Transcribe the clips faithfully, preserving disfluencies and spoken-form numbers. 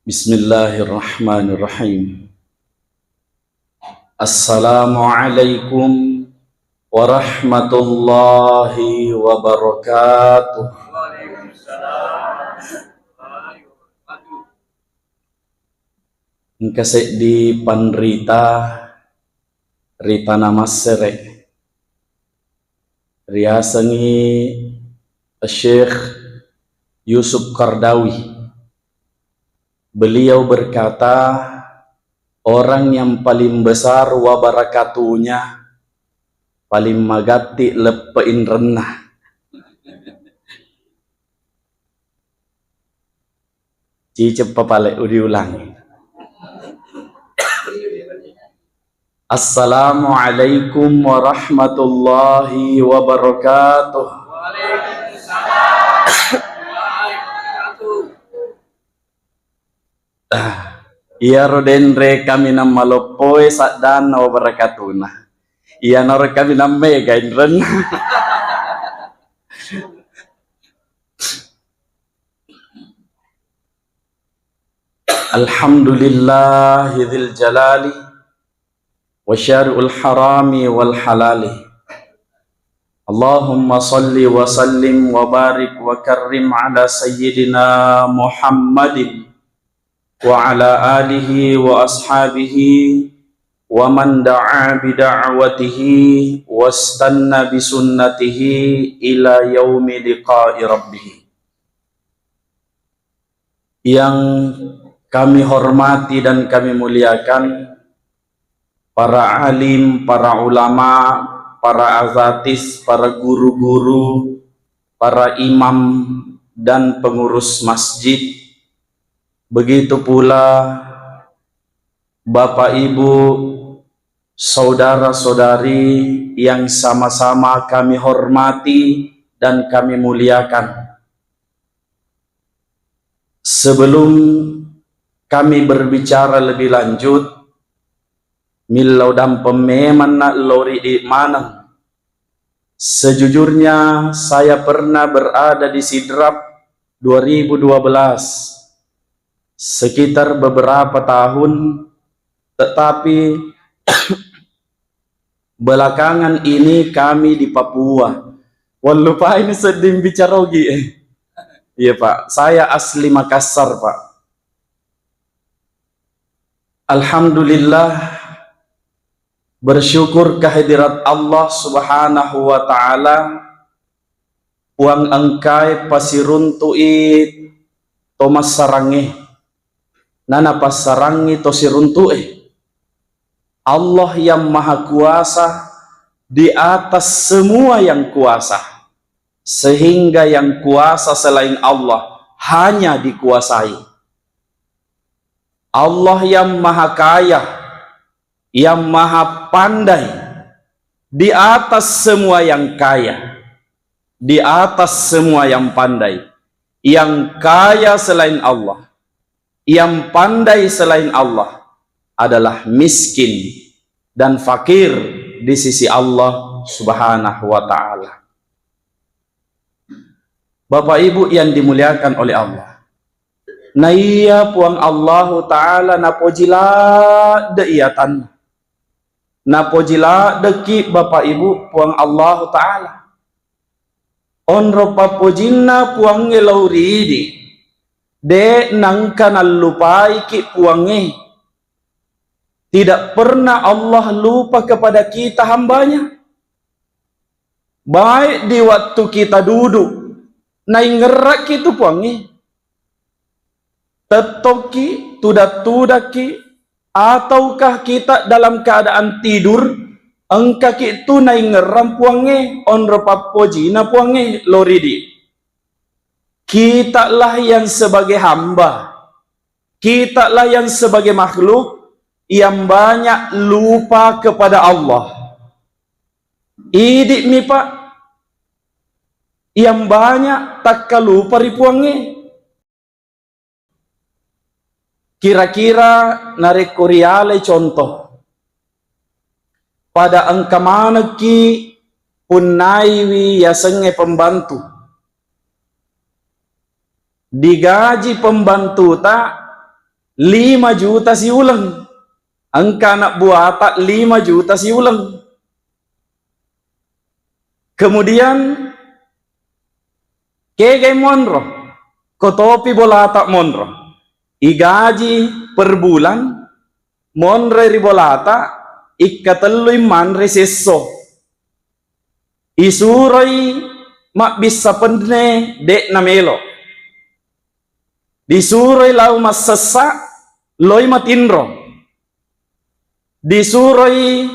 Bismillahirrahmanirrahim. Assalamualaikum warahmatullahi wabarakatuh. Engka seddi panrita, ri tana Massere, riasengngi Syekh Yusuf Qardawi. Beliau berkata, orang yang paling besar wabarakatuhnya, paling magatti leppe inrenna. Cicep papale, udiulangi. Assalamualaikum warahmatullahi wabarakatuh. Ah, iyaro denre kaminang maloppoe saddanna wabarakatuna. Iyanaro kaminang mega inrenna. Alhamdulillahi dzil jalali wa syari'ul harami wal halali. Allahumma salli wa sallim wa barik wa karrim ala sayyidina Muhammadin wa ala alihi wa ashabihi wa man da'a bi da'watihi wastanna bi sunnatihi ila yaumi liqa'i rabbih. Yang kami hormati dan kami muliakan para alim, para ulama, para azatis, para guru-guru, para imam, dan pengurus masjid. Begitu pula Bapak Ibu, saudara-saudari yang sama-sama kami hormati dan kami muliakan. Sebelum kami berbicara lebih lanjut, millau dampeng memanna lao ri idi maneng. Sejujurnya, saya pernah berada di Sidrap dua ribu dua belas, sekitar beberapa tahun, tetapi belakangan ini kami di Papua. Wallupai ni sedding bicara Ogi, eh. Iya, Pak. Saya asli Makassar, Pak. Alhamdulillah, bersyukur kehadirat Allah Subhanahu wa Ta'ala, Puang engkae pasiruntu'i to massarangnge. Nanapassarangngi to siruntu'e. Allah yang Maha Kuasa di atas semua yang kuasa, sehingga yang kuasa selain Allah hanya dikuasai. Allah yang Maha Kaya, yang Maha Pandai, di atas semua yang kaya, di atas semua yang pandai, yang kaya selain Allah, yang pandai selain Allah adalah miskin dan fakir di sisi Allah Subhanahu wa Ta'ala. Bapak Ibu yang dimuliakan oleh Allah, naiya Puang Allahu Ta'ala napoji ladde' iatanna, napoji ladde'ki Bapak Ibu Puang Allahu Ta'ala. Onro pappojinna Puangnge lao ri idi, de' nengka nallupaiki Puangnge. Tidak pernah Allah lupa kepada kita hambanya. Baik di waktu kita duduk, naingerrakki tu Puangnge. Tettokki, tudak-tudakki, ataukah kita dalam keadaan tidur, engkaki tu naingerrang Puangnge, onro pappojina Puangnge lao ri idi. Kitalah yang sebagai hamba, kitalah yang sebagai makhluk yang banyak lupa kepada Allah. Idi'mi, Pak, yang banyak takkalupa ri Puangnge. Kira-kira narekko rialai contoh, pada engka manekki punnaiwi yasengnge pembantu. Digaji pembantuta lima juta siuleng. Engka anak buata lima juta siuleng. Kemudian, kegai monro, kotopi bolata monro. Igaji per bulan, monroi ri bolata, ikkatellui manre siesso. Isuroi mabbissa penne, de'na melo. Disuroi lao massessa, loi matinro. Disuroi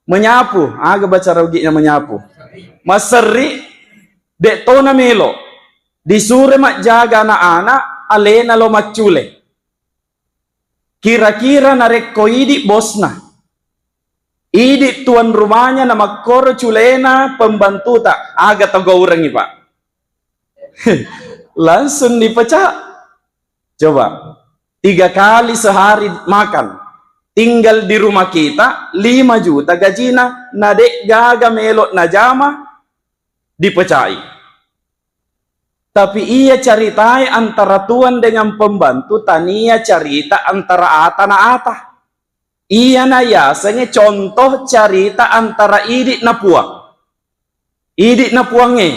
menyapu, aga bacara ugi'na menyapu? Masserri, de' tona melo. Disuroi majjaga anak-anak, alena lo maccule. Kira-kira narekko idi bosna, idi tuan rumahnya na makkoro culena pembantuta, aga togaurengngi, Pak? Langsung dipecat. Coba, tiga kali sehari makan. Tinggal di rumah kita, lima juta gajina, na de' gaga melo najama, dipecai. Tapi iya caritae antara tuan dengan pembantu, tania carita antara ata na ata. Iyana yasengnge contoh carita antara idi na puang. Idi na puangnge.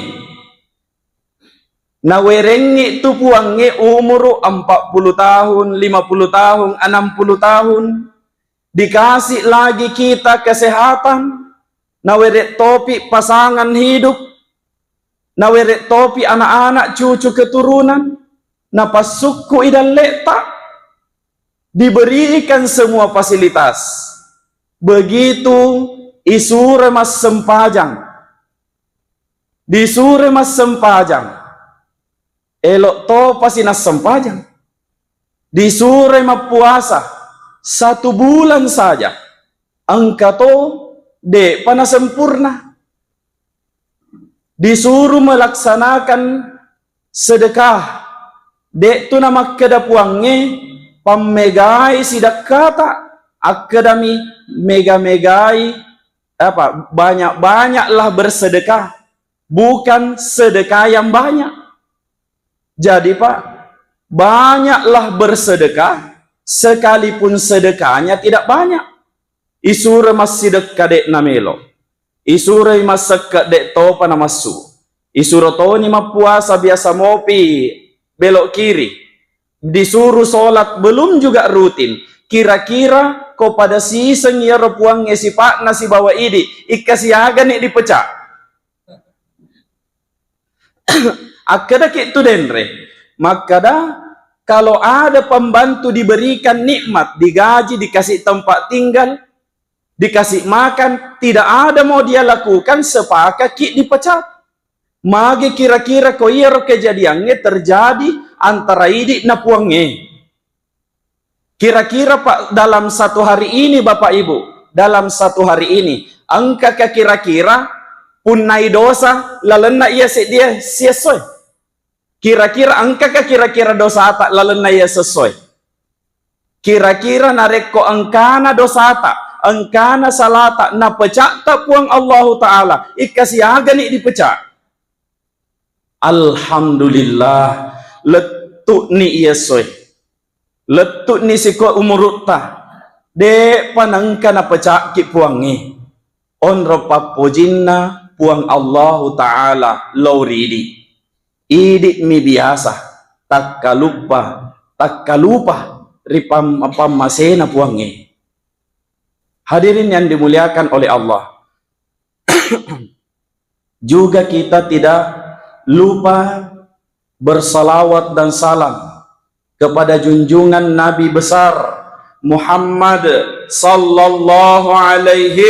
Nawerengngi tu puangnge umuru empat puluh tahun, lima puluh tahun, enam puluh tahun. Dikasih lagi kita kesehatan. Nawere topi pasangan hidup. Nawere topi anak-anak, cucu keturunan. Napassukku idalleta. Diberikan semua fasilitas. Begitu isure massempajang. Disure massempajang. Elo' topasi nassempajang. Disure mappuasa satu bulan saja. Engka to de'pa nasempurna. Disuru melaksanakan sedekah. De'tu namakkeda puangnge, pammegai sidekkata, akkedami mega-megai, apa, banyak-banyaklah bersedekah, bukan sedekah yang banyak. Jadi, Pak, banyaklah bersedekah, sekalipun sedekahnya tidak banyak. Isuro massidekka de' namelo. Isuroi massekke' de' topa namassu. Isuro toni mappuasa biasa mopi belok kiri. Disuru sholat belum juga rutin. Kira-kira ko pada siseng iyaro puangnge sipa'na sibawa idi, ikkasiagani dipecat. Akkedaki tu denre, makkeda, kalau ada pembantu diberikan nikmat, digaji, dikasih tempat tinggal, dikasih makan, tidak ada mau dia lakukan, sepakatki dipecat. Magi kira-kira ko iyaro kejadiangnge terjadi antara idi na puangnge? Kira-kira, Pak, dalam satu hari ini, Bapak Ibu, dalam satu hari ini, engkaka kira-kira punnai dosa lalenna iya seddie siessoe? Kira-kira engkaka kira-kira dosata lalenna iya sessoe? Kira-kira narekko engkana dosata, engkana salata, napecakta Puang Allahu Ta'ala, ikkasiagani dipecat? Alhamdulillah, lettu'ni iya essoe. Lettu'ni siko umurutta. De'pa nengka napecakki Puangnge. Onro pappojinna Puang Allahu Ta'ala lao ri idi. Idi'mi biasa takkaluppa, takkalupa ri pam-, pammasena Puangnge. Hadirin yang dimuliakan oleh Allah. Juga kita tidak lupa bersalawat dan salam kepada junjungan Nabi besar Muhammad sallallahu alaihi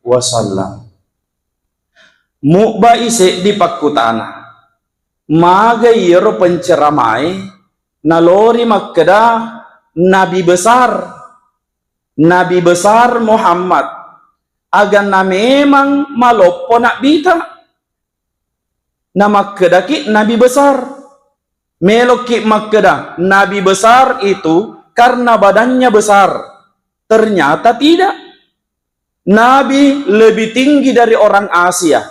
wasallam. Mubbai seddi pakkutana. Maga iyaro penceramae nalori makkeda Nabi besar? Nabi besar Muhammad, aga na memang maloppo nabbita? Namakkedaki nabi besar. Melokki makkeda nabi besar itu karena badannya besar. Ternyata tidak. Nabi lebih tinggi dari orang Asia,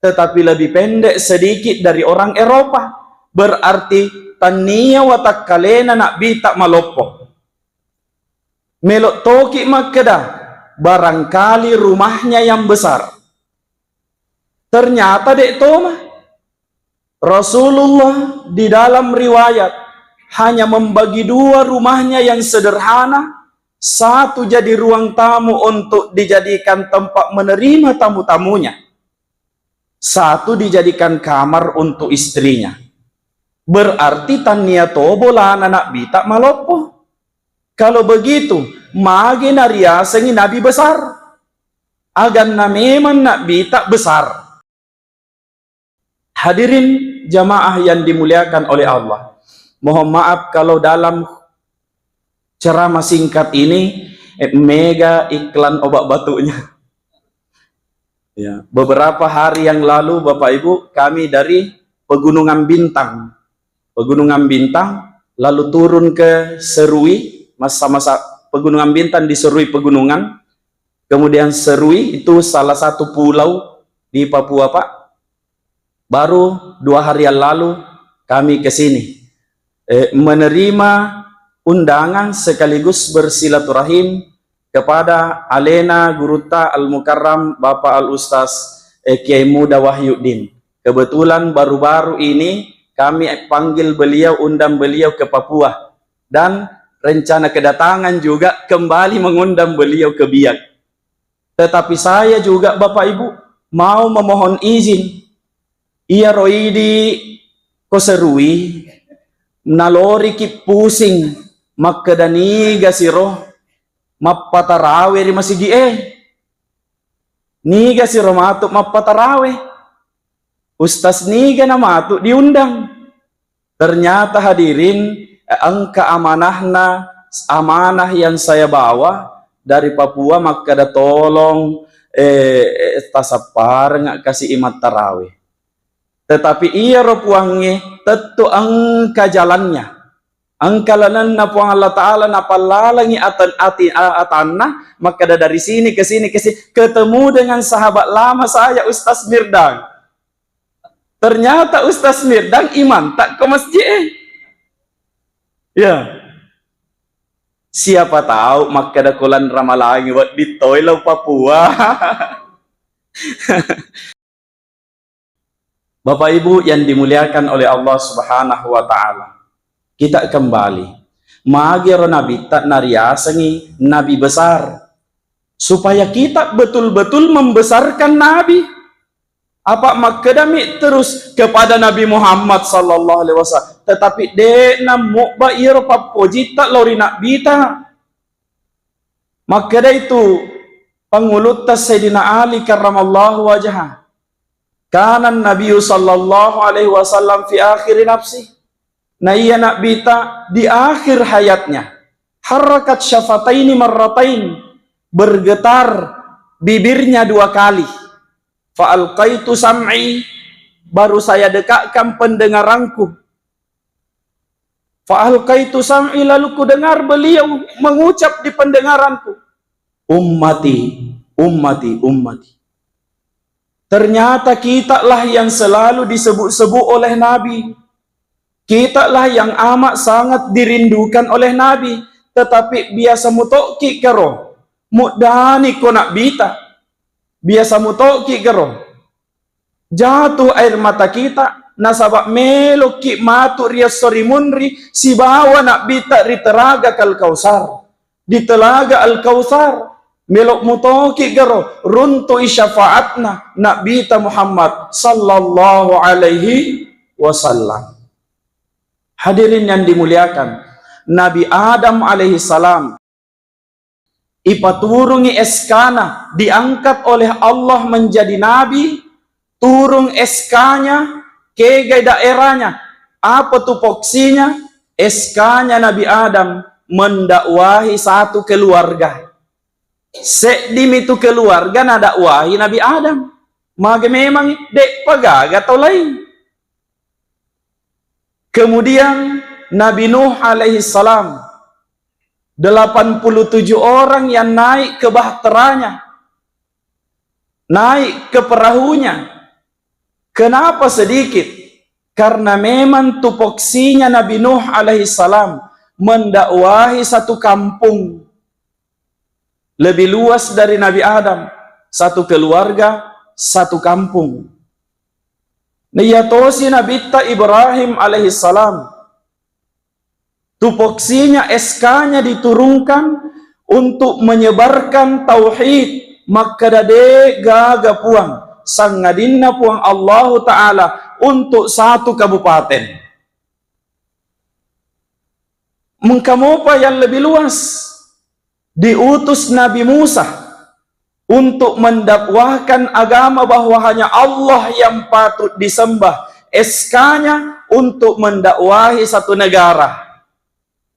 tetapi lebih pendek sedikit dari orang Eropa. Berarti tannia watakkalena Nabbita maloppo. Melo toki makkeda, barangkali rumahnya yang besar. Ternyata de' toma. Rasulullah di dalam riwayat hanya membagi dua rumahnya yang sederhana, satu jadi ruang tamu untuk dijadikan tempat menerima tamu-tamunya, satu dijadikan kamar untuk istrinya. Berarti tannia to bolana Nabbita maloppo. Kalau begitu, magi nariasengi Nabi besar? Aganna memang Nabbita besar. Hadirin jamaah yang dimuliakan oleh Allah, mohon maaf kalau dalam ceramah singkat ini, eh, mega iklan obat batuknya. Ya, beberapa hari yang lalu, Bapak Ibu, kami dari Pegunungan Bintang, Pegunungan Bintang, lalu turun ke Serui, masa-masa Pegunungan Bintang di Serui Pegunungan, kemudian Serui itu salah satu pulau di Papua, Pak. Baru dua hari yang lalu kami ke sini, eh, menerima undangan sekaligus bersilaturahim kepada alena Gurutta Al-Mukarram Bapak Al-Ustaz, eh, Kiai Muda Wahyuddin. Kebetulan baru-baru ini kami panggil beliau, undang beliau ke Papua, dan rencana kedatangan juga kembali mengundang beliau ke Biak. Tetapi saya juga, Bapak Ibu, mau memohon izin. Iyaro idi ko Serui, naloriki pusing makkeda niga siro mappatarawe ri masigi e. Niga siro matu mappatarawe. Ustaz niga na matu diundang. Ternyata hadirin, eh, engka amanahna, amanah yang saya bawa dari Papua makkeda tolong, eh, eh, tasappareng kasi imattarawe. Tetapi iyaro puangnge tettu engka jalannya. Engka lanenna Puang Allah Ta'ala napallalangi atan-, ati-, a-, atanna, makkeda dari sini ke sini ke sini, ketemu dengan sahabat lama saya, Ustaz Mirdang. Ternyata Ustaz Mirdang imanta ko masjid e. Ya. Siapa tahu makkeda kulan Ramalangi wedding toi lao Papua. Bapak Ibu yang dimuliakan oleh Allah Subhanahu wa Ta'ala, kita kembali. Magi ro Nabitta nariasengi Nabi besar, supaya kita betul-betul membesarkan Nabi. Apa makkedami terus kepada Nabi Muhammad sallallahu alaihi wasallam, tetapi de'na mubba iyaro pappojitta lao ri Nabbita. Makkeda itu pangulutta Sayyidina Ali karramallahu wajhah, "Kana Nabiyyu sallallahu alaihi wasallam fi akhiri nafsi." Na iya Nabbita di akhir hayatnya, "Harrakat syafataini marratain," bergetar bibirnya dua kali. "Fa alqaitu sam'i," baru saya dekatkan pendengaranku. "Fa alqaitu sam'i," lalu kudengar beliau mengucap di pendengaranku, "Ummati, ummati, ummati." Ternyata kitalah yang selalu disebut-sebut oleh Nabi. Kitalah yang amat sangat dirindukan oleh Nabi. Tetapi biasa mutoki karo muddani ko Nabbita. Biasa mutoki karo jatuh air mata kita, nasaba meloki matu ri esso ri munri sibawa Nabbita ri telaga Al-Kautsar. Di telaga Al-Kautsar, melo mutoki garo runtu'i syafaatna Nabbita Muhammad sallallahu alaihi wasallam. Hadirin yang dimuliakan, Nabi Adam alaihi salam ipaturungi S K-na, diangkat oleh Allah menjadi nabi, turun S K-nya, kegai daerahnya, apa tupoksinya, S K-nya Nabi Adam mendakwahi satu keluarga. Seddimi tu keluarga nadakwahi Nabi Adam. Mage memang de'pa gaga tau lain. Kemudian Nabi Nuh alaihi salam, delapan puluh tujuh orang yang naik ke bahteranya, naik ke perahunya. Kenapa sedikit? Karena memang tupoksinya Nabi Nuh alaihissalam mendakwahi satu kampung. Lebih luas dari Nabi Adam, satu keluarga, satu kampung. Naiya tosi Nabitta Ibrahim alaihissalam, tupoksinya S K-nya diturunkan untuk menyebarkan tauhid, makkeda de gaga Puang, sangadinna Puang Allahu Ta'ala untuk satu kabupaten. Mengkamopa yang lebih luas, diutus Nabi Musa untuk mendakwahkan agama bahwa hanya Allah yang patut disembah. S K-nya untuk mendakwahi satu negara,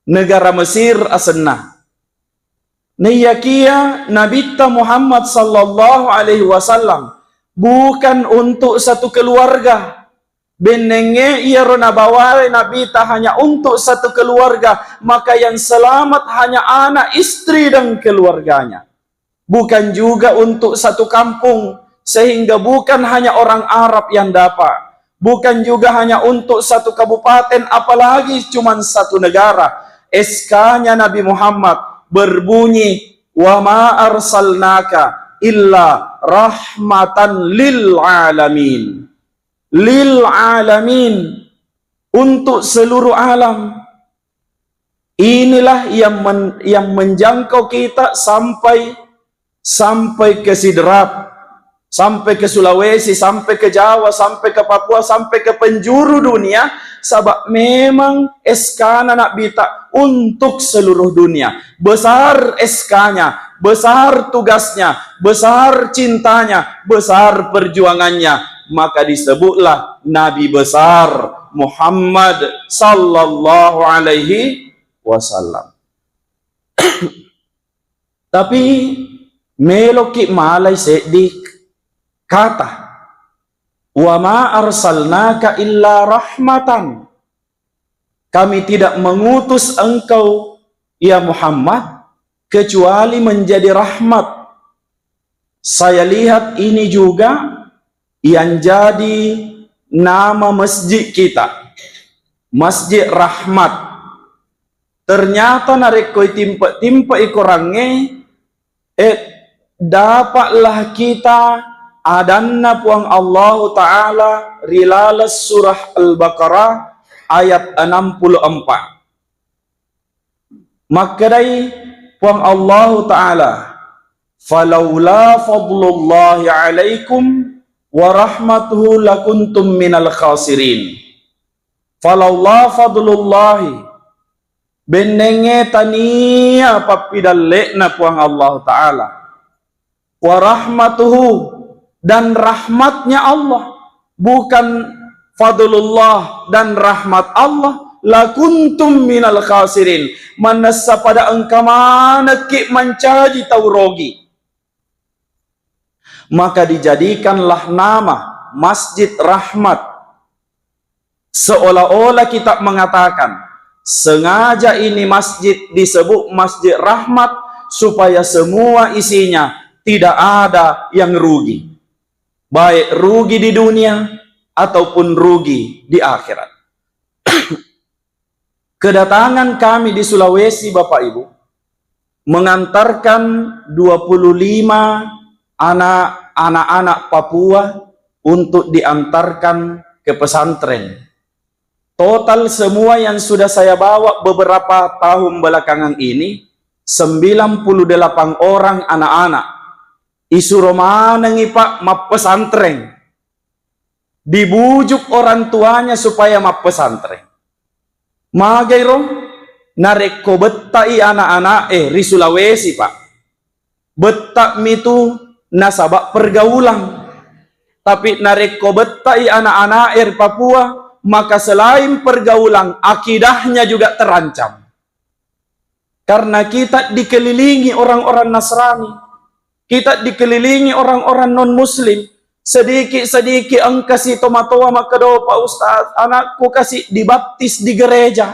negara Mesir asenna. Naiyakia Nabitta Muhammad sallallahu alaihi wasallam bukan untuk satu keluarga. Bennengnge iyaro nabawae Nabitta hanya untuk satu keluarga, maka yang selamat hanya anak, istri, dan keluarganya. Bukan juga untuk satu kampung, sehingga bukan hanya orang Arab yang dapat. Bukan juga hanya untuk satu kabupaten, apalagi cuman satu negara. S K-nya Nabi Muhammad berbunyi, "Wa ma arsalnaka illa rahmatan lil alamin." Lil alamin, untuk seluruh alam. Inilah yang men-, yang menjangkau kita sampai, sampai ke Sidrap, sampai ke Sulawesi, sampai ke Jawa, sampai ke Papua, sampai ke penjuru dunia, sabab memang S K-na Nabitta untuk seluruh dunia. Besar S K-nya, besar tugasnya, besar cintanya, besar perjuangannya, maka disebutlah Nabi besar Muhammad sallallahu alaihi wasallam. Tapi meloki malai seddi kata, "Wa ma arsalnaka illa rahmatan." Kami tidak mengutus engkau, ya Muhammad, kecuali menjadi rahmat. Saya lihat ini juga yang jadi nama masjid kita, Masjid Rahmat. Ternyata narekko itimpe-timpe i korangnge, eh, dapatlah kita adanna Puang Allahu Ta'ala ri laleng surah Al-Baqarah ayat enam puluh empat. Makkedai Puang Allahu Ta'ala, "Falaula fadlullahi alaikum wa rahmatuhu lakuntum minal khasirin." Falaula fadlullahi, bennengnge tania pappidalle'na Puang Allahu Ta'ala. Wa rahmatuhu, dan rahmatnya Allah, bukan fadlullah dan rahmat Allah, lakuntum minal khasirin, manessa pada engka manekki mancaji tau rogi. Maka dijadikanlah nama Masjid Rahmat. Seolah-olah kita mengatakan, sengaja ini masjid disebut Masjid Rahmat supaya semua isinya tidak ada yang rugi. Baik rugi di dunia ataupun rugi di akhirat. Kedatangan kami di Sulawesi, Bapak Ibu, mengantarkan dua puluh lima anak, anak-anak Papua untuk diantarkan ke pesantren. Total semua yang sudah saya bawa beberapa tahun belakangan ini, sembilan puluh delapan orang anak-anak. Isuro manengi, Pak, mappesantren. Dibujuk orang tuanya supaya mappesantren. Magairo, narekko betta'i anak-anak, eh, ri Sulawesi, Pak. Betta'mi tu nasaba pergaulan. Tapi narekko betta'i anak-anak, eh, ri Papua, maka selain pergaulan, akidahnya juga terancam. Karena kita dikelilingi orang-orang Nasrani. Kita dikelilingi orang-orang non-muslim. Sedikit-sedikit engkasi tomatoa makkedo, "Pak Ustaz, anakku kasi dibaptis di gereja.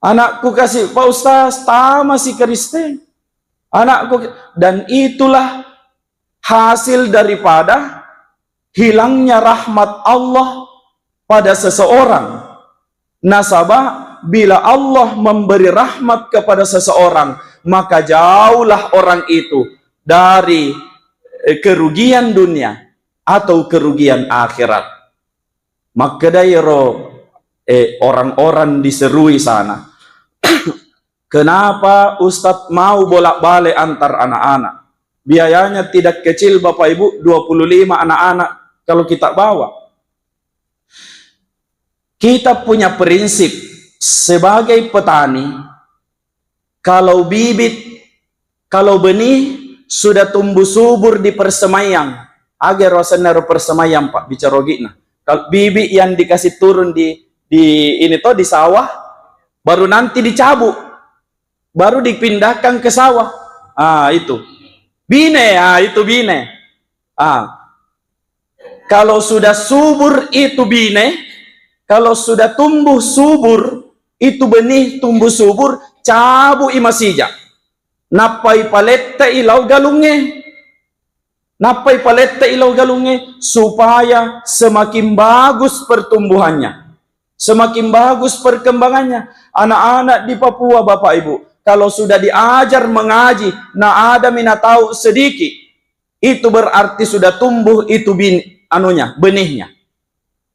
Anakku kasi, Pak Ustaz, tamasi Kristen. Anakku ki-," dan itulah hasil daripada hilangnya rahmat Allah pada seseorang. Nasaba bila Allah memberi rahmat kepada seseorang, maka jauhlah orang itu dari, eh, kerugian dunia atau kerugian akhirat. Makkedai ro, eh, orang-orang diserui sana, "Kenapa Ustadz mau bolak-balik antar anak-anak? Biayanya tidak kecil, Bapak Ibu, dua puluh lima anak-anak kalau kita bawa." Kita punya prinsip sebagai petani, kalau bibit, kalau benih sudah tumbuh subur di persemaian, aga ro asenna ro persemaian, Pak, bicara ogina. Kalau bibit yang dikasih turun di, di ini toh, di sawah, baru nanti dicabut, baru dipindahkan ke sawah. Ah, itu. Bine, ah, itu bine. Ah. Kalau sudah subur itu bine, kalau sudah tumbuh subur, itu benih tumbuh subur, cabui masija. Nappai palette'i lao galungnge. Nappai palette'i lao galungnge supaya semakin bagus pertumbuhannya. Semakin bagus perkembangannya. Anak-anak di Papua, Bapak Ibu, kalau sudah diajar mengaji, na adami natau sedikit, itu berarti sudah tumbuh itu bin-, anunya, benihnya.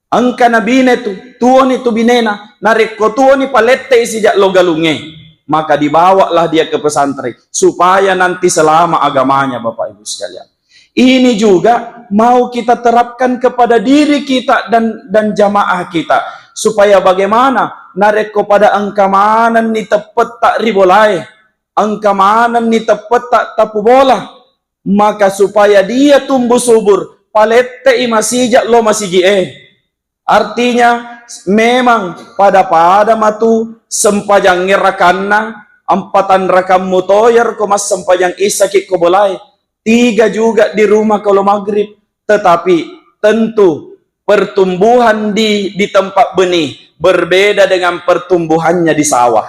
Engka nabine tu, tuoni tu binena, narekko tuoni palette'i sija lo galungnge, maka dibawalah dia ke pesantren supaya nanti selama agamanya, Bapak Ibu sekalian. Ini juga mau kita terapkan kepada diri kita dan, dan jamaah kita, supaya bagaimana narekko pada engka manenni teppetta ri bolae, engka manenni teppetta tapu bola, maka supaya dia tumbuh subur, palette'i masija lo masigi'e. Artinya, memang pada-pada matu sempajangnge rakanna, ampatan rakammu toyer ko massempajang isaki ko bolae, tiga juga di rumah kalau maghrib, tetapi tentu pertumbuhan di, di tempat benih berbeda dengan pertumbuhannya di sawah.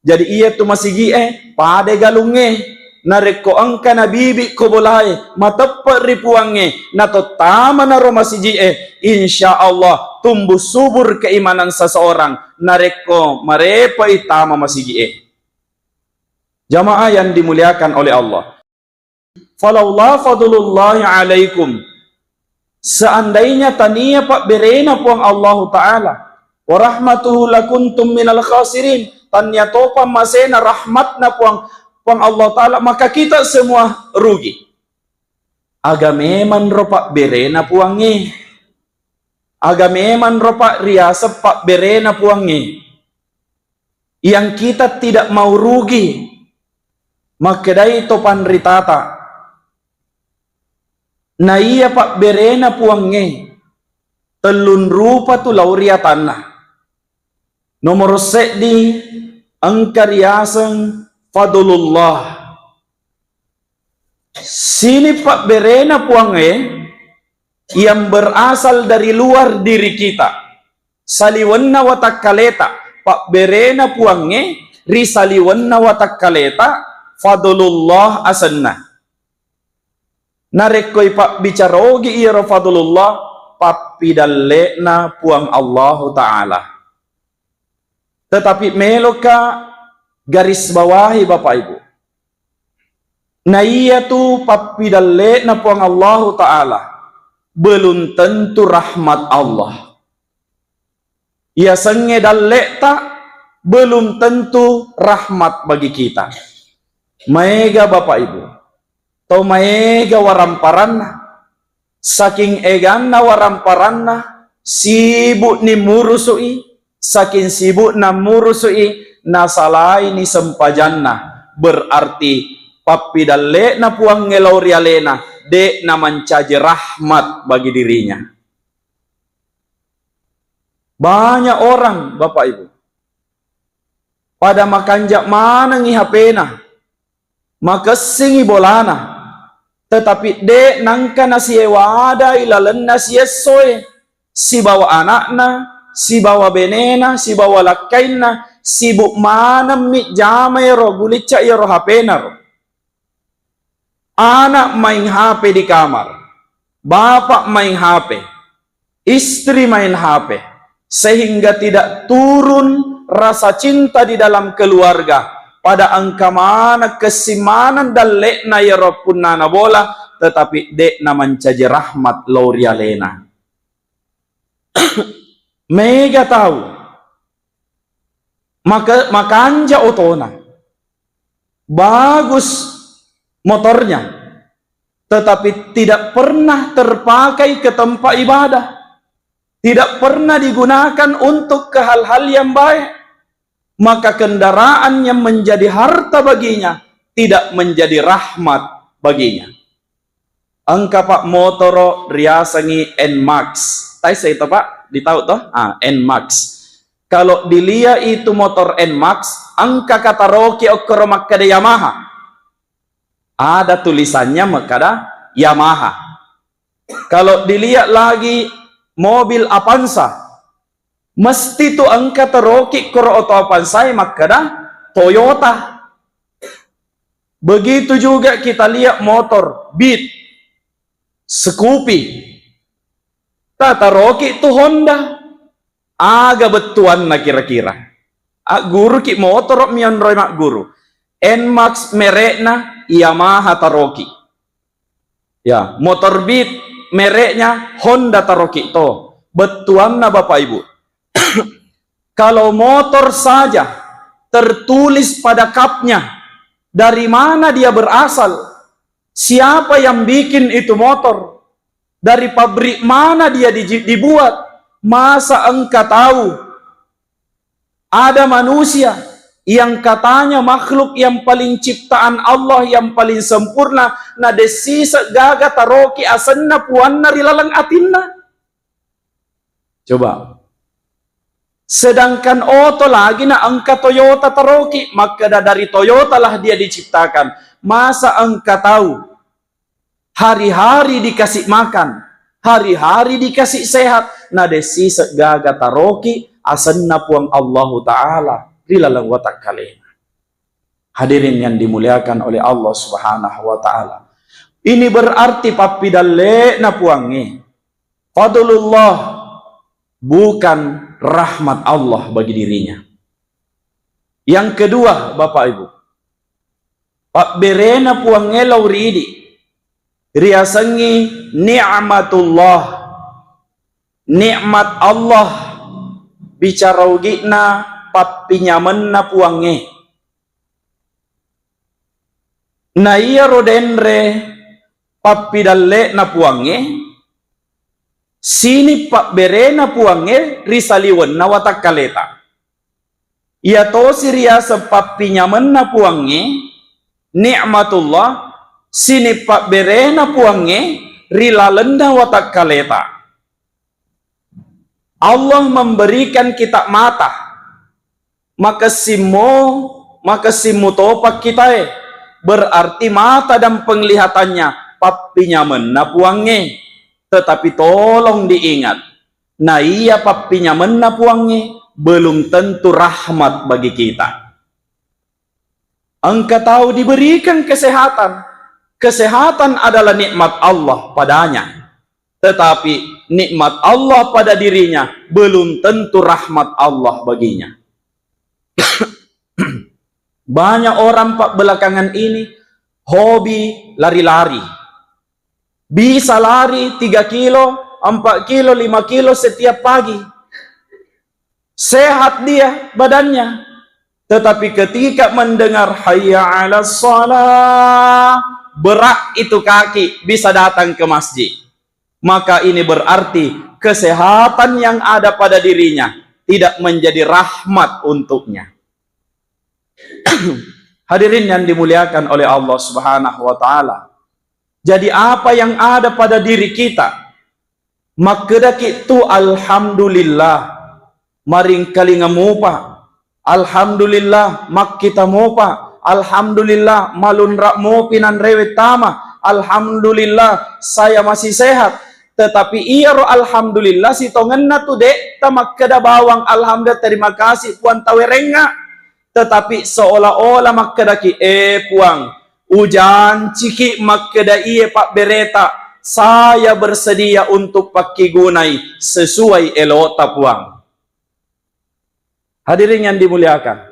Jadi, iya tu masigi'e, pada galungnge. Narekko engka nabibi ko bolae, mateppe ri Puangnge, natottamana ro masigi'e, insya Allah tumbuh subur keimanan seseorang narekko marepe'i tama masigi'e. Jamaah yang dimuliakan oleh Allah. Falaula fadlullahi alaikum. Seandainya tania pabberena Puang Allahu Ta'ala, wa rahmatuhu lakuntum minal khasirin, tania topa masena rahmatna Puang, Puang Allahu Ta'ala, maka kita semua rugi. Aga memang ro pabberena Puangnge. Aga memang ro pa riaseng pabberena Puangnge. Yang kita tidak mau rugi, makkedai to panritata, na iya pabberena Puangnge, tellun rupa tu lao ri atanna. Nomoro seddi, engka riaseng fadlullah. Sini pabberena Puangnge yang berasal dari luar diri kita. Saliwenna watakkaleta, pabberena Puangnge ri saliwenna watakkaleta, fadlullah asenna. Narekko ipabbicara ogi iyaro fadlullah, pappidalle'na Puang Allahu Ta'ala. Tetapi meloka garis bawahi, Bapak Ibu. Na iya tu pappidalle'na Puang Allahu Ta'ala, belum tentu rahmat Allah. Yasengnge dalle'ta belum tentu rahmat bagi kita. Maega Bapak Ibu, tau maega waramparanna. Saking eganna waramparanna, sibukni murusu'i, saking sibukna murusu'i, nasalaini sempajanna. Berarti pappidalle'na Puangnge lao ri alena, de'na mancaji rahmat bagi dirinya. Banyak orang, Bapak Ibu, pada makanja manengngi H P-na, makessingngi bolana, tetapi de' nangka nasiwadai lalenna siessoe, sibawa ana'na, sibawa benena, sibawa lakkainna, sibuk manemmi jama ero gulicca ero H P-na ro. Anak main H P di kamar, bapak main H P, istri main H P. sehingga tidak turun rasa cinta di dalam keluarga. Pada engka maneng kessimaneng dalle'na iyaro punnana bola, tetapi de'na mancaji rahmat lao ri alena. Mega tau maka-, makanja otona, bagus motornya, tetapi tidak pernah terpakai ke tempat ibadah, tidak pernah digunakan untuk ke hal-hal yang baik, maka kendaraan yang menjadi harta baginya tidak menjadi rahmat baginya. Engka, Pak, motoro riasengngi Nmax. Taisseng to, Pak? Ditau to? Ah, Nmax. Kalau dilihat itu motor Nmax, engka kataroki okkoro makkeda Yamaha. Ada tulisannya makkeda Yamaha. Kalau dilihat lagi mobil Avanza, mesti tu engka taroki koro oto Avanza e makkeda Toyota. Begitu juga kita lihat motor Beat, Scoopy. Tataroki tu Honda. Aga bettuanna kira-kira? Agguruki motoro mi onroi magguru. Nmax merekna, Yamaha taroki. Ya, motor Beat mereknya, Honda taroki to. Bettuanna, Bapak Ibu, kalau motor saja tertulis pada kapnya dari mana dia berasal, siapa yang bikin itu motor, dari pabrik mana dia diji-, dibuat, masa engka tahu ada manusia yang katanya makhluk yang paling ciptaan Allah yang paling sempurna, na dessiseng gaga taroki asenna puanna ri laleng atinna? Coba. Sedangkan oto lagi na engka Toyota taroki, makkeda dari Toyota lah dia diciptakan. Masa engka tahu hari-hari dikasih makan, hari-hari dikasih sehat, na dessiseng gaga taroki asenna Puang Allahu Ta'ala ri laleng watakkalena. Hadirin yang dimuliakan oleh Allah Subhanahu wa Ta'ala, ini berarti pappidalle'na Puangnge, fadlullah, bukan rahmat Allah bagi dirinya. Yang kedua, Bapak Ibu, pabberena Puangnge lao ri idi, riasengngi ni'matullah. Nikmat Allah, bicara ugi'na pappinyamenna Puangnge. Na iyaro denre pappidalle'na Puangnge, sining pabberena Puangnge ri saliwenna watakkaleta. Iyatosi riaseng pappinyamenna Puangnge, nikmatullah, sining pabberena Puangnge ri lalenna watakkaleta. Allah memberikan kita mata, makessimmo, makessimmu topa kitae, berarti mata dan penglihatannya pappinyamenna Puangnge. Tetapi tolong diingat, na iya pappinyamenna Puangnge belum tentu rahmat bagi kita. Engka tau diberikan kesehatan. Kesehatan adalah nikmat Allah padanya. Tetapi nikmat Allah pada dirinya belum tentu rahmat Allah baginya. Banyak orang, Pak, belakangan ini hobi lari-lari. Bisa lari tiga kilo, empat kilo, lima kilo setiap pagi. Sehat dia badannya. Tetapi ketika mendengar hayya 'alas shalah, berat itu kaki bisa datang ke masjid. Maka ini berarti kesehatan yang ada pada dirinya tidak menjadi rahmat untuknya. Hadirin yang dimuliakan oleh Allah Subhanahu wa Ta'ala, jadi apa yang ada pada diri kita, makkedaki tu alhamdulillah, maringkalinga mupa, alhamdulillah, makkita mupa, alhamdulillah, malunra mopi nanrewe tama, alhamdulillah, saya masih sehat. Tetapi iyaro alhamdulillah sitongenna tu de' tamakkeda bawang alhamdulillah, terima kasih Puang, tawerengnga. Tetapi seolah-olah makkedaki, "Eh, Puang, ujanciki makkeda iye pabbereta, saya bersedia untuk pakkigunai sesuai elota, Puang." Hadirin yang dimuliakan,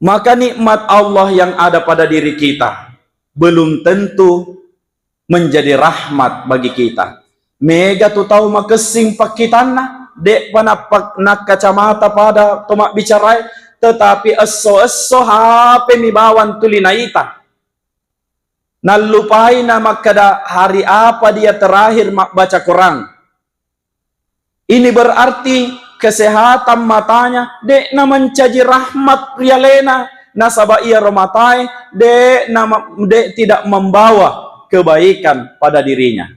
maka nikmat Allah yang ada pada diri kita belum tentu menjadi rahmat bagi kita. Mega tu tau makessing pakkitanna, de'pa nappa-, nakkacamata pada to mabbicarae, tetapi esso-esso H P mi bawang tuli naita. Nallupai na makkeda hari apa dia terakhir mabbaca Quran. Ini berarti kesehatan matanya de'na mancaji rahmat ri alena, nasaba iyaro matae de'na ma-, de' tidak membawa kebaikan pada dirinya.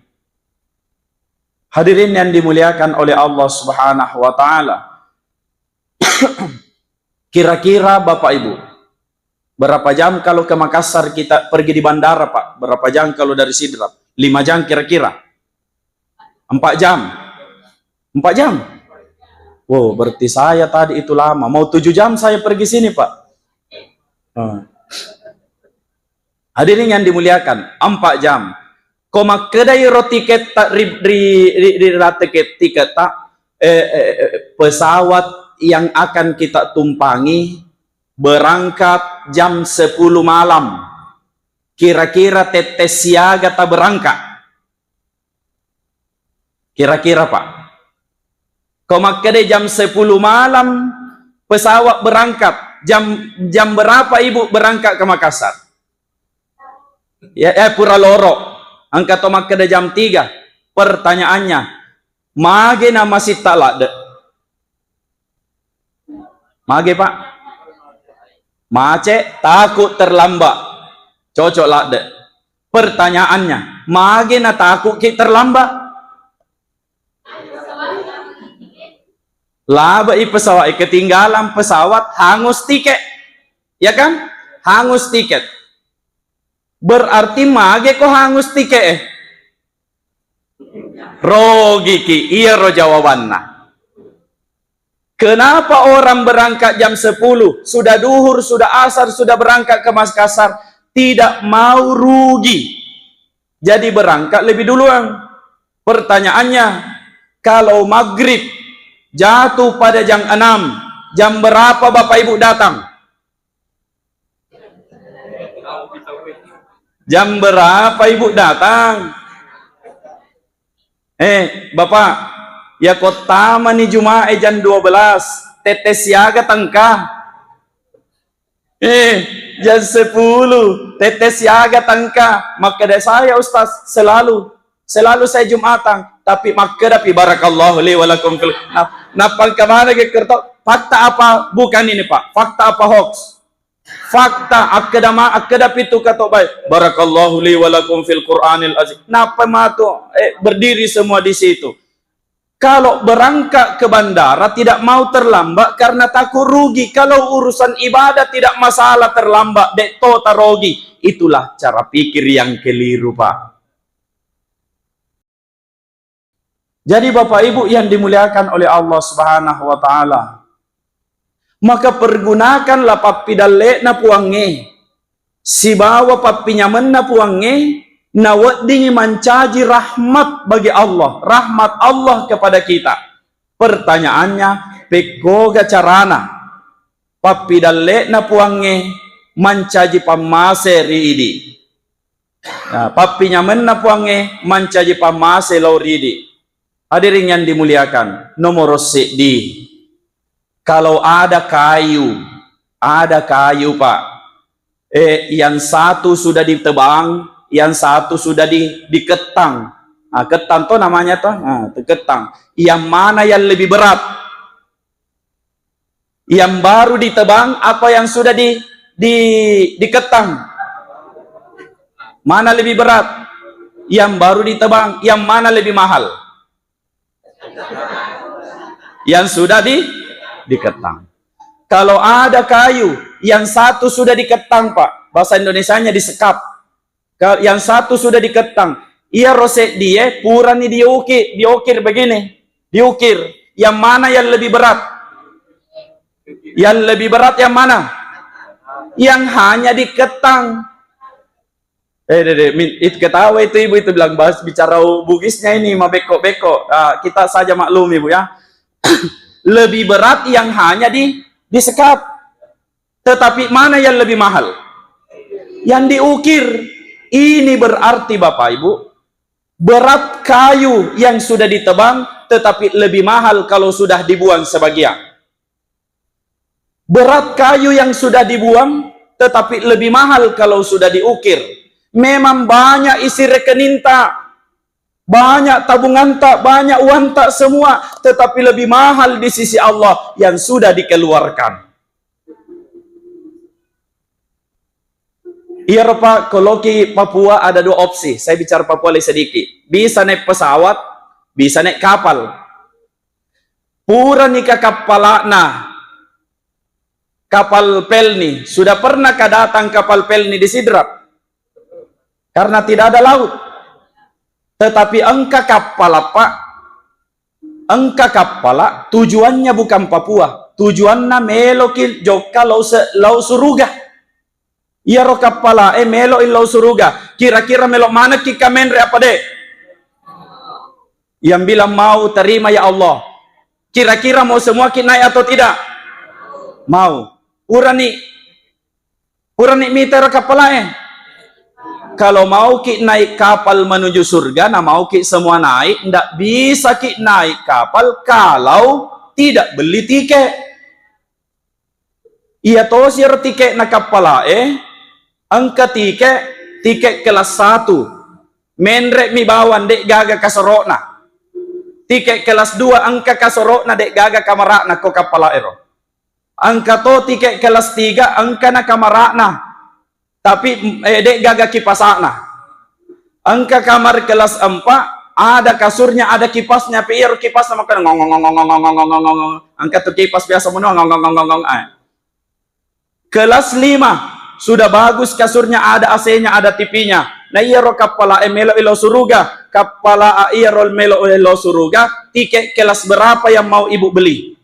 Hadirin yang dimuliakan oleh Allah Subhanahu wa Ta'ala, kira-kira Bapak Ibu, berapa jam kalau ke Makassar kita pergi di bandara, Pak? Berapa jam kalau dari Sidrap? Lima jam kira-kira? Empat jam? Empat jam? Wow, berarti saya tadi itu lama. Mau tujuh jam saya pergi sini, Pak. Hmm. Hadirin yang dimuliakan, empat jam. Ko makkedai ro tiket ta-, ri, ri, ri, ri, ra tiket, tiket ta, eh, eh, eh, pesawat yang akan kita tumpangi berangkat jam sepuluh malam. Kira-kira tette siaga ta berangkat? Kira-kira, Pak. Ko makkeda jam sepuluh malam pesawat berangkat, jam, jam berapa Ibu berangkat ke Makassar? Ya, eh, pura loro. Engka to makkeda jam tiga. Pertanyaannya, mage na masitta ladde? Mage, Pak? Macet, takut terlambat. Cocok ladde. Pertanyaannya, mage na takut ki terlambat? Labai pesawat, eh, ketinggalan pesawat, hangus tiket. Ya kan? Hangus tiket. Berarti mage ko hangus tiket, eh? Rogiki, iyaro jawabanna. Kenapa orang berangkat jam sepuluh, sudah duhur, sudah asar, sudah berangkat ke Makassar, tidak mau rugi? Jadi berangkat lebih duluan. Pertanyaannya, kalau maghrib jatuh pada jam enam, jam berapa Bapak Ibu datang? Jam berapa Ibu datang? Eh, Bapak, ya kottamani Jumae jam dua belas, tette siaga tengka? Eh, jam sepuluh, tette siaga tengka. Makkeda saya, Ustaz, selalu, selalu saya Jumatan. Tapi makkedapi, "Barakallahu li wa lakum fil." Nah, nappa engka maneng kerto, fakta apa bukan ini, Pak? Fakta apa hoax? Fakta, akkeda ma-, akkeda pitu kato bae. "Barakallahu li wa lakum fil Qur'anil azim." Nappa matu, eh, berdiri semua di situ. Kalau berangkat ke bandara tidak mau terlambat karena takut rugi. Kalau urusan ibadah tidak masalah terlambat, de to tarogi. Itulah cara pikir yang keliru, Pak. Jadi, Bapak Ibu yang dimuliakan oleh Allah Subhanahu wa Ta'ala, maka pergunakanlah pappidalle'na Puangnge sibawa pappinyamenna Puangnge, naweddingi mancaji rahmat bagi Allah, rahmat Allah kepada kita. Pertanyaannya, pekkoga carana pappidalle'na Puangnge mancaji pammase ri idi? Nah, pappinyamenna Puangnge mancaji pammase lao ri idi. Hadirin yang dimuliakan, nomor seddi. Kalau ada kayu, ada kayu, Pak. Eh, yang satu sudah ditebang, yang satu sudah di-, dikettang. Nah, kettang to namanya to, nah, kettang. Yang mana yang lebih berat? Yang baru ditebang apa yang sudah di, di, dikettang? Mana lebih berat? Yang baru ditebang, yang mana lebih mahal? Yang sudah di, dikettang. Kalau ada kayu, yang satu sudah dikettang, Pak. Bahasa Indonesianya disekap. Ka-, yang satu sudah dikettang. Iyaro seddie purani diuki-, diukir begini. Diukir. Yang mana yang lebih berat? Yang lebih berat yang mana? Yang hanya dikettang. Eh, deh, deh, min-, itu ketawa itu ibu itu bilang, "Bahas bicara Bugisnya ini, mabekko-bekko." Ah, kita saja maklumi, Bu, ya. Lebih berat yang hanya di, disekap. Tetapi mana yang lebih mahal? Yang diukir. Ini berarti, Bapak Ibu, berat kayu yang sudah ditebang, tetapi lebih mahal kalau sudah dibuang sebagian. Berat kayu yang sudah dibuang, tetapi lebih mahal kalau sudah diukir. Memang banyak isi rekening ta, banyak tabungan ta, banyak uang ta semua, tetapi lebih mahal di sisi Allah yang sudah dikeluarkan. Iyaro, Pak, ko loki Papua ada dua opsi. Saya bicara Papua lagi sedikit. Bisa naik pesawat, bisa naik kapal. Purani ka kappala'na kapal Pelni, sudah pernah ka datang kapal Pelni di Sidrap? Karena tidak ada laut. Tetapi engka kappala, Pak, engka kappala tujuannya bukan Papua, tujuanna meloki jokka lao se-, lao suruga. Iyaro kappala e melo lao suruga, kira-kira melo manekki ka menre apa de? Yang bilang mau, terima ya Allah. Kira-kira mau semuaki naik atau tidak? Mau. Purani, purani mita ro kappala e. Kalau mauki naik kapal menuju surga, na mauki semua naik, ndak bisaki naik kapal kalau tidak beli tiket. Iya tosi ro tiketna kappala e, engka tiket, tiket kelas satu. Menre mi bawang, de gaga kasoro'na. Tiket kelas dua engka kasoro'na, de gaga kamara'na ko kappala ero. Engka to tiket kelas tiga, engkana kamara'na, tapi, eh, de gaga kipasa'na. Engka kamar kelas empat, ada kasurnya, ada kipasnya, pe iyaro kipasna makkeda ngong, ngong, ngong. Engka tu kipas biasa mono ngong, ngong, ngong, ngong, eh. Kelas lima, sudah bagus kasurnya, ada A C-nya, ada T V-nya. Na iyaro kappala e melo lao suruga, kappala a iyaro melo lao suruga, tiket kelas berapa yang mau ibu beli?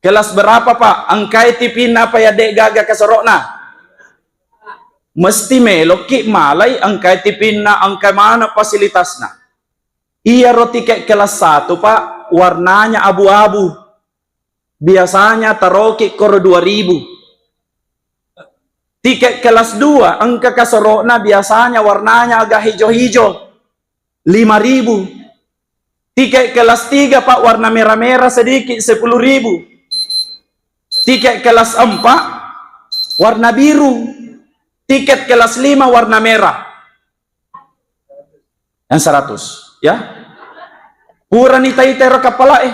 Kelas berapa, Pak? Engkai T V-na apa ya de gaga kasoro'na? Mesti meloki malai engkai T V-na, engkai mana fasilitasna. Iyaro tiket kelas satu, Pak, warnanya abu-abu. Biasanya taroki koro dua ribu. Tiket kelas dua engka kasoro'na, biasanya warnanya agak hijau-hijau. Lima ribu. Tiket kelas tiga, Pak, warna merah-merah sedikit, sepuluh ribu. Tiket kelas empat warna biru. Tiket kelas lima warna merah. Yang seratus, ya. Purani taita ero kappala e.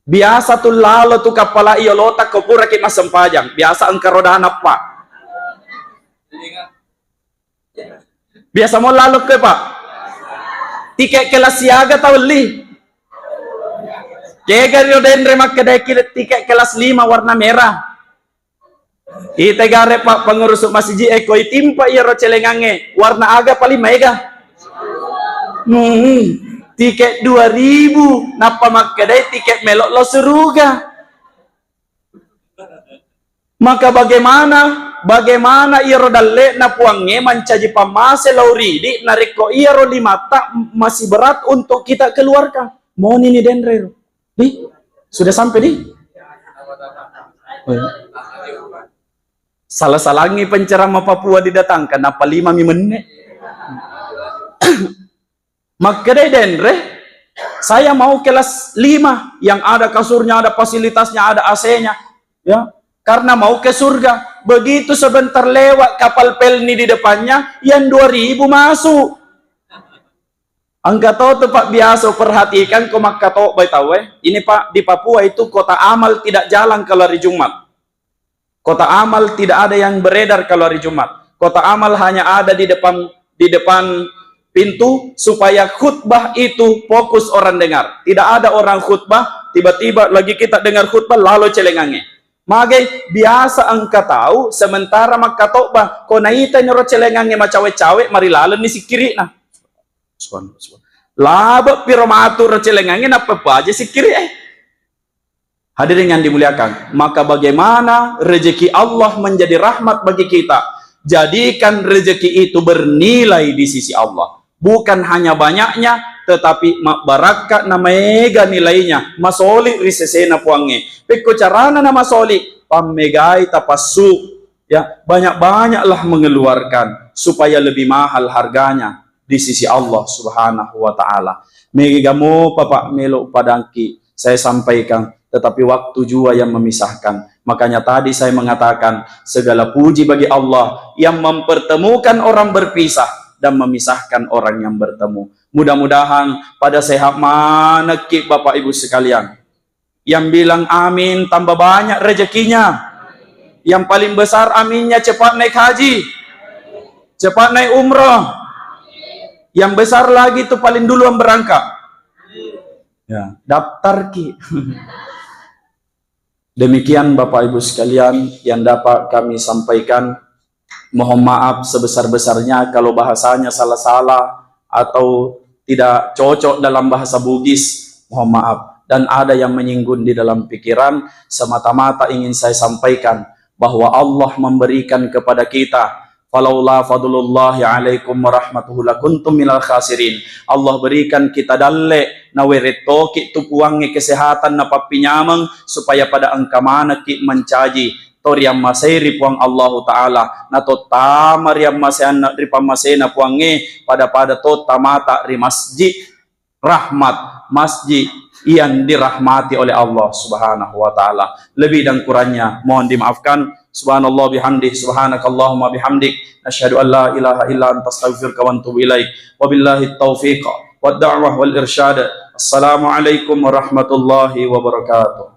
Biasa tu lalo tu kappala i olota ko puraki massempajang. Biasa engka rodana, Pak. Biasa mo lalo ke, Pak. Tiket kelas siaga tawelli. Kega rio denre makkedai ki tiket kelas lima warna merah. Ite gare, Pak, pengurus masiji e, ko itimpa iyaro celengangnge, warna aga paling maega? Hmm, tiket dua ribu, nappa makkedai tiket melo lao suruga. Maka bagaimana, bagaimana iyaro dalle'na Puangnge mancaji pammase lao ridi, narekko iyaro limatta masih berat untuk kita keluarkan? Monini denre ro. Di? Sudah sampai, Di? Oh, iya. Salah-salangi penceramah Papua didatangkan, apa lima mi menne? Makkedai denre, saya mau kelas lima yang ada kasurnya, ada fasilitasnya, ada A C-nya, ya, karena mau ke surga. Begitu sebentar lewat kapal Pelni di depannya, yang dua ribu masuk. Engka to tu, Pak, biasa perhatikan ko makkatobbai tauwe. Ini, Pak, di Papua itu kota amal tidak jalan kalau hari Jumat. Kota amal tidak ada yang beredar kalau hari Jumat. Kota amal hanya ada di depan, di depan pintu supaya khutbah itu fokus orang dengar. Tidak ada orang khutbah, tiba-tiba lagi kita dengar khutbah, lalo celengangnge. Magai biasa engka tau sementara makkatobba, ko naita niro celengangnge macawe-cawe, marilalenni sikkiri'na. Subhanallah, subhanallah. Labe piro matu ro celengangnge, nappa paja sikkiri e. Hadirin yang dimuliakan, maka bagaimana rezeki Allah menjadi rahmat bagi kita? Jadikan rezeki itu bernilai di sisi Allah. Bukan hanya banyaknya, tetapi mabbarakka na maega nilainya, masoli ri sesena Puangnge. Pekko carana na masoli, pammegai tapassu, ya, banyak-banyaklah mengeluarkan supaya lebih mahal harganya di sisi Allah Subhanahu wa Ta'ala. Mega mo, Bapak, melo padangki saya sampaikan, tetapi waktu jua yang memisahkan. Makanya tadi saya mengatakan, segala puji bagi Allah yang mempertemukan orang berpisah dan memisahkan orang yang bertemu. Mudah-mudahan pada sehat manekki, Bapak Ibu sekalian. Yang bilang amin tambah banyak rezekinya. Yang paling besar aminnya cepat naik haji, cepat naik umroh. Yang besar lagi tuh paling duluan berangkat. Ya, daftar ki. Demikian Bapak Ibu sekalian yang dapat kami sampaikan. Mohon maaf sebesar-besarnya kalau bahasanya salah-salah atau tidak cocok dalam bahasa Bugis. Mohon maaf. Dan ada yang menyinggung di dalam pikiran, semata-mata ingin saya sampaikan bahwa Allah memberikan kepada kita, "Falaula fadlullahi alaikum warahmatuhu lakuntum minal khasirin." Allah berikan kita dalle, nawerettoki tu Puangnge kesehatan na pappinyameng, supaya pada engka manekki mencaji to riammasei ri Puang Allahu Ta'ala, na tottama riammaseanna, ri pammasena Puangnge, pada-pada to tamata ri masjid rahmat, masjid yang dirahmati oleh Allah Subhanahu wa Ta'ala. Lebih dan kurangnya mohon dimaafkan. Subhanallah bihamdi, subhanakallahumma bihamdik, nasyhadu an la ilaha illa anta, astaghfiruka wa atubu ilaik. Wabillahi taufiq wad da'wah wal irsyad. Assalamualaikum warahmatullahi wabarakatuh.